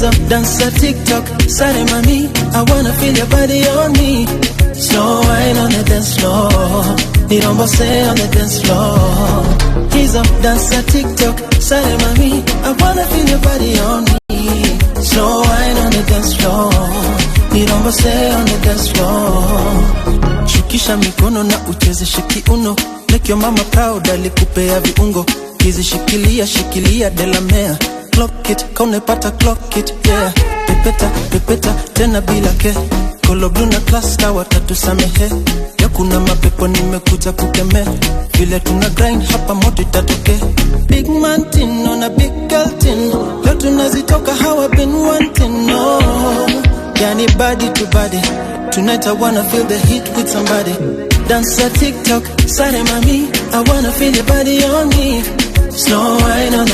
He's up, dance a TikTok, sare mami, I wanna feel your body on me. Slow wine on the dance floor, nirombose on the dance floor. He's up, dance a TikTok, sare mami, I wanna feel your body on me. Slow wine on the dance floor, nirombose on the dance floor. Shukisha mikono na uchezeshe kiuno, make your mama proud, alikupea viungo. Hizi shikilia shikilia delamea, clock it kaunepata clock it yeah. Pepeta pepeta tena bila ke Kolo blue na cluster watatusamehe ya kuna mapepo nimekuja kukemea vile tuna grind hapa moto itatoke. Big man tin on a big girl tin, leo tunazitoka how I been wanting, no. Yani body to body. Tonight I wanna feel the heat with somebody. Dance a TikTok, sare mami, I wanna feel your body on me. Slow wine on the